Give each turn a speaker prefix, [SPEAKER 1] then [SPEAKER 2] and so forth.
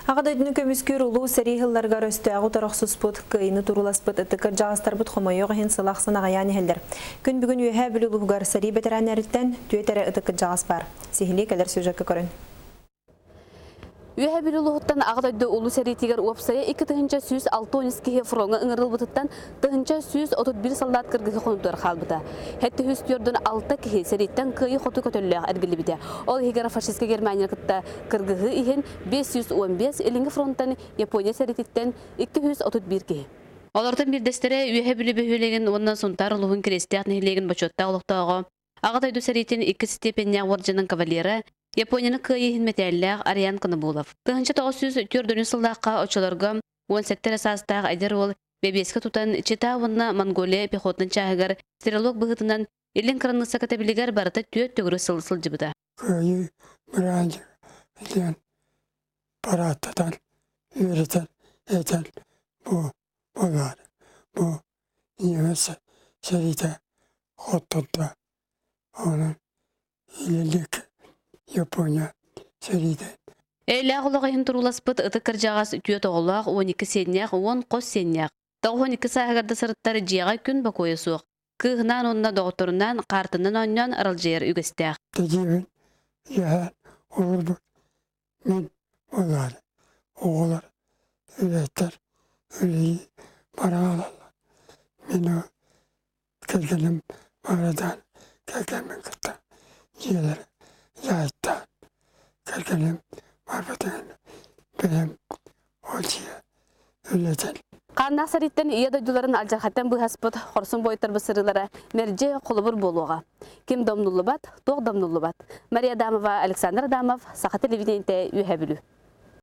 [SPEAKER 1] Аҕа дойдуну көмүскүүр улуу сэрии сылларыгар өстөөҕү утары охсуспут, кыайыыны турууласпыт ытык кырдьаҕастарбыт хомойуох иһин сыл ахсын аҕыйаан иһэллэр. Күн бүгүн Үөһээ Бүлүү улууһугар сэрии бэтэрээннэриттэн түөрт эрэ ытык кырдьаҕас баар. Сиһилии кэлэр сюжекка көрүн.
[SPEAKER 2] Үөһээ Бүлүү улууһуттан Аҕа дойду Улуу сэриитигэр уопсайа 2163 киһи фроҥҥа ыҥырыллыбытыттан 1131 солдат кыргыһыы хонуутугар хаалбыта. 746 киһи сэрииттэн кыайыы-хотуу көтөллөөх эргиллибитэ. Ол иһигэр фашистскай Германияны кытта кыргыһыы иһин 515, Илиҥҥи фронтан Япония сэриититтэн 231 киһи.
[SPEAKER 3] Олортон биирдэстэрэ Үөһээ Бүлүү бөһүөлэгин уонна Сунтаар улууһун Кириэстээх нэһилиэгин бочуоттаах олохтооҕо Аҕа дойду сэриитин иккис степеннээх уордьанын кавалера, Японияны кыайыы иһин мэтээллээх Ариан Конобулов. 1944 сыллаахха оччолорго 17 эрэ саастаах эдэр уол бэбиэскэ тутан Чита уонна Монголия пехотнай чааһыгар стрелок быһыытынан Илин кыраныысса кэтэбилигэр барыта түөрт төгүрүк сыл сылдьыбыта.
[SPEAKER 4] Кыайыы быраанчык диэн парааттатан үөрэтэн этэн бу буолаар бу немец сэриитэ хоттордо. Онон илик Япония сэриитэ.
[SPEAKER 3] Эйлээх олох иһин турууласпыт ытык кырдьаҕас түөрт оҕолоох, 12 сиэннээх, 10 хос сиэннээх. 92 сааһыгар да сырыттар дьиэҕэ күн бокуойа суох. Кыыһынаан уонна доҕотторунаан хаартынан оонньоон аралдьыйар үгэстээх.
[SPEAKER 4] Тэдиибин үөһэ олорбут мин буолаары оҕолор үлэһиттэр үлэлии бараалаллар. Мин кэргэним барыдаан кэргэммин кытта дьиэлэр дьаһайтаан кэргэним барбытын бэйэм ол дьиэ үлэтин.
[SPEAKER 2] Хааннаах сэрииттэн Ийэ дойдуларын алдьархайтан быыһаспыт хорсун буойуттарбыт сырыылара мэлдьи холобур буолуоҕа. Ким да умнуллубат, туох да умнуллубат. Мария Адамова, Александр Адамов, Саха телевидениетэ, Үөһээ Бүлүү.